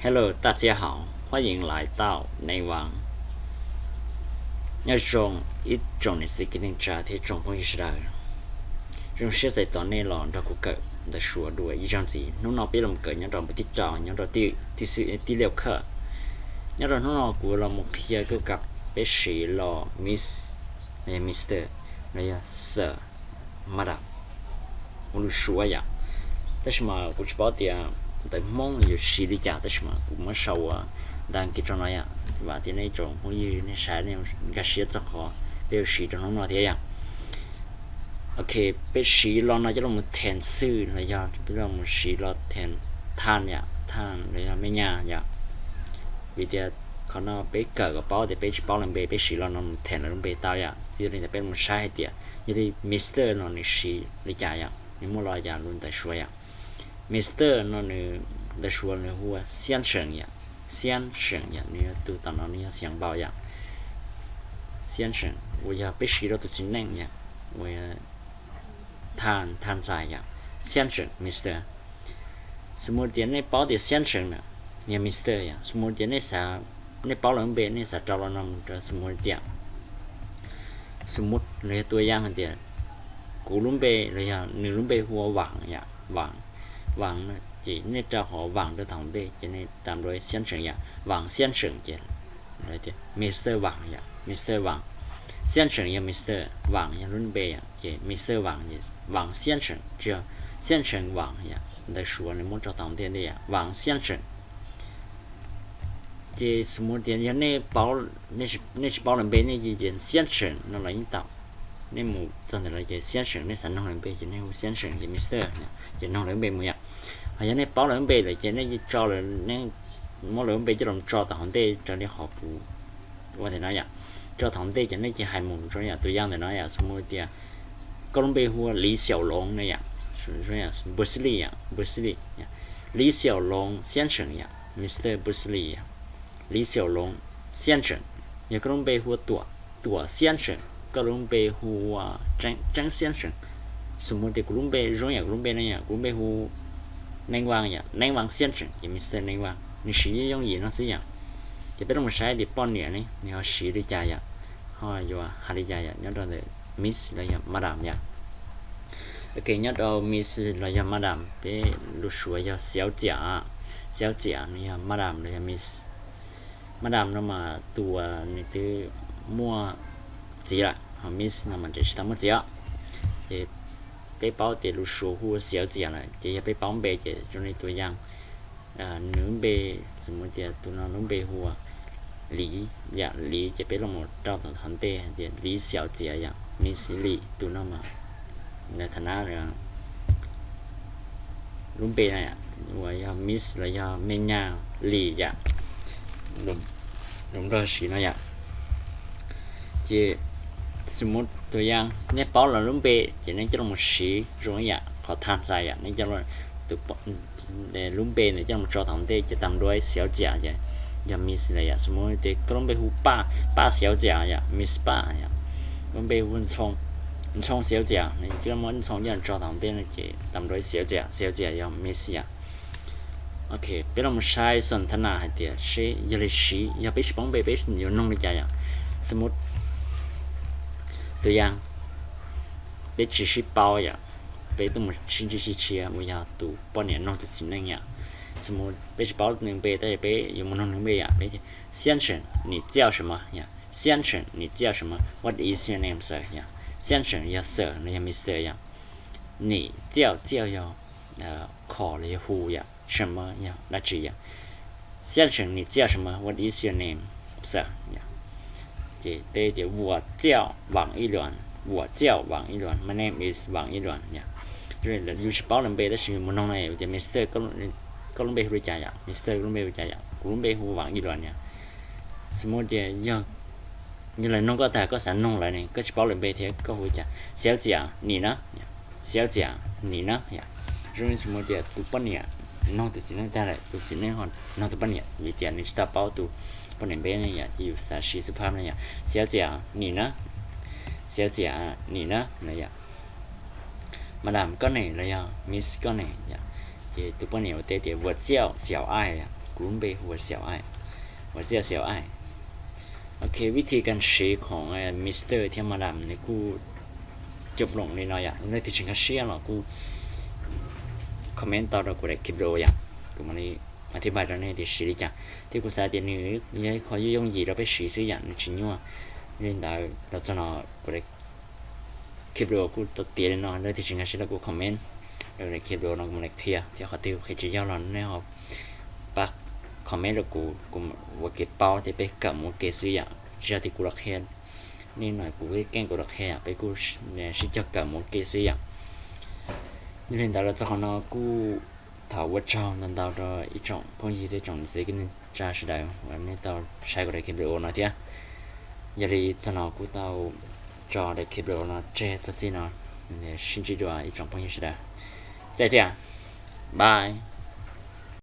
Hello, 大家好, 欢迎来到 Neej Vaj. Nyob zoo ib tsoom niam txiv kwv tij neej tsa thiab tsoom phooj ywg sawv daws. Zoo siab txais tos nej los nrog kuv kawm ntawv Suav dua ib zaug ntxiv. Hnub no peb los kawm nyob rau npawb thib rau, nyob rau tij xwm tij liaj khawj. Nyob rau hnub no kuv los mus qhia koj kam peb siv lo Miss, Mister, los yog Sir, Madam ua lus Suav yom. Tab sis mas kuv tsis paub tias ntawv Hmoob yuav siv li cas, tab sis mas kuv muab sau ua ntav kiv rau no yom. Vam tias nej tsoom phooj ywg nej saib nej nkag siab txog qhov peb yuav siv rau hnub no thiab yom. Ok, peb siv lo no coj los mus then xwm los yog peb los mus siv lo then than yom, than los yog me nyuam yom. Vim tias qhov no peb kawm kom paub tias peb tsis paub lawv npe, peb siv lo no mus then lawv lub npe tau yom. Yog li ntawd peb los saib hais tias yog li Mister no nws siv li cas yom, nws muaj lo cas lub ntawv Suav yom. Mister no nws ntawv Suav nws hu ua 先生 yom. 先生 yom, nws yog tus tom no nws yog 姓 npau yom. 先生 uas yog peb siv rau tus txiv neej yom, uas than, than ntxais yom. 先生, Mister. Xws mus tias nej paub tias 先生 na yog Mister yom. Xws mus tias nej xav, nej paub lawv lub npe, nej xav rau lo no mus rau, xws mus tias, xws mus los yog tua yam hais tias kuv lub npe los yog nws lub npe hu ua Vam yom, Vam, Vam no ces nej rau qhov Vam rau tom ntej ces nej tam nrua 先生 yom, Vam 先生 ces tias Mister Vam yom, Mister Vam. 先生 yog Mister, Vam yog lub npe yom, ces Mister Vam ces Vam 先生, tsis yog 先生 Vam yom, ntawv Suav nws muab rau tom ntej ntej yom, Vam 先生. Ces xws mus tias yog nej paub, nej tsis paub lawv npe, nej cia tias 先生 no los yeej tau. Nej mus txog ntawm lawv ces 先生, nej xav noog lawv npe ces nej hu 先生 ces Mister, ces noog lawv npe mus yom. Ho yog nej paub lawv npe lawm ces nej tso lawv, nej muab lawv npe coj los tso tom hauv ntej raws li qhov kuv ua ntawm no yom. Tso tom hauv ntej ces nej cia hais mus rau yom, tus yam ntawm no yom, xws mus tias koj lub npe hu ua Li Xiaum Loov no yom, Bruce Lee yom, Bruce Lee, Li Xiaum Loov 先生 yom, Mister Bruce Lee yom, Li Xiaum Loov 先生. Yog koj lub npe hu ua Tuam, Tuam 先生, koj lub npe hu ua Tseeb, Tseeb 先生. Xws mus tias kuv lub npe zoo yam kuv lub npe no yom, kuv lub npe hu Neej Vaj yom, Neej Vaj 先生 ces Mister Neej Vaj, nws siv yooj yim no xwb yom. Ces peb los mus saib tias poj niam ne nws ho siv li cas yom, ho yuav hais li cas yom, nyob rau ntawm Miss los yog Madam yom. Ok, nyob rau Miss los yog Madam peb lus Suav yog 小姐, 小姐 no yog Madam los yog Miss. Madam no mas tus uas nws twb muaj txiv lawm, ho Miss no mas tseem tsis tau muaj txiv os. Ces peb paub tias lus Suav hu 小姐 lawm ces yog peb paub npe ces zoo li tus yam nws lub npe, xws mus tias tus no lub npe hu ua Li yom, Li ces peb los mus rau tom hauv ntej hais tias Li 小姐 yom, Miss Li tus no mas ntawm thaum na lub npe no uas yog Miss los yog me nyuam Li yom, lus Nplog siv no yom. Ces xws mus tus yam nej paub lawv lub npe ces nej coj los siv zoo ib yam qhov tham xais yom, nej coj tus lub npe ntawd coj los tso tom ntej ces tam nrua 小姐 ces yog Miss lawm yom. Xws mus tias koj lub npe hu Paj, Paj 小姐 yom, Miss Paj yom. Lub npe hu Ntxhoo, Ntxhoo 小姐, koj muab Ntxhoo coj los tso tom ntej no ces tam nrua 小姐, 小姐 yog Miss yom. Ok, peb los mus saib สนทนา hais tias seb yog li siv, yog peb tsis paub npe peb yuav noog li cas yom. Xws mus tus yam peb tsis sib paub yom, peb tuaj mus sib ntsib sib tshiab uas yog tus poj niam noog tus txiv neej yom. Xws mus peb tsis paub nws npe tab sis peb yuav mus noog nws npe yom, peb tias 先生, 你叫什么? yom, 先生, 你叫什么? What is your name, sir? yom, 先生 yog sir, no yog Mister yom. 你叫, 叫 yog call los yog hu yom, 什么 yog dab tsi yom. 先生, 你叫什么? What is your name, sir? Ces peb tias 我叫王一伦, 我叫王一伦, my name is 王一伦 yom. Yus tsis paub lawv npe tab sis mus noog no tias Mister, koj lub npe hu li cas yom, Mister, koj lub npe hu li cas yom, kuv lub npe hu Vam Ib Luas yom. Xws mus tias yog lawv noog koj tag koj xav noog lawv ne, koj tsis paub lawv npe thiab koj hu li cas, 小姐, 你呢? 小姐, 你呢? Zoo li xws mus tias tus poj niam noog tus txiv neej tag lawm, tus txiv neej ho noog tus poj niam vim tias nws tsis tau paub tus poj niam npe ne yom, ces yus xav siv xub phab no yom, 小姐, 你呢? 小姐, 你呢? no yom. Madam, koj ne? Los yog Miss, koj ne? yom. Ces tus poj niam ua teb tias 我叫小爱 yom, Kuv lub npe hu ua Xiav Aim, ua Xiav Aim. Ok, vib thi kas siv khoom Mister thiab Madam nws kuj coob ploom li no yom. Leej twg tsis nkag siab los kuj comment tau rau kuv daim clip video yom, kuv mam li thib pais rau nej tias siv li cas. Thiab kuv xav tias nws yog ib qho yooj yooj yim rau peb siv xwb yom, nws tsis nyuaj. Li ntawd los txog no kuv daim clip video kuj tau tiav li no, leej twg tsis nkag siab los kuj comment rau daim clip video no kuv mam li qhia, thiab qhov twg qhia tsis yog los nej ho pab comment rau kuv, kuv ua kev paub thiab peb kawm mus ua ke xwb yom. Tsis yog tias kuv los qhia, nej no kuv keej kuv los qhia yom, peb kuj sib cog kawm mus ua ke xwb yom. Yog li ntawd los txog qhov no kuj thov ua tsaug ntau ntau rau ib tsoom phooj ywg thiab tsoom niam txiv kwv tij neej tsa sawv daws uas nej tau saib kuv daim clip video no thiab. Yog li txog no kuj tau tso daim clip video no tseg txog txij no, sib ntsib dua ib tsoom phooj ywg sawv daws. Txais txias, bye.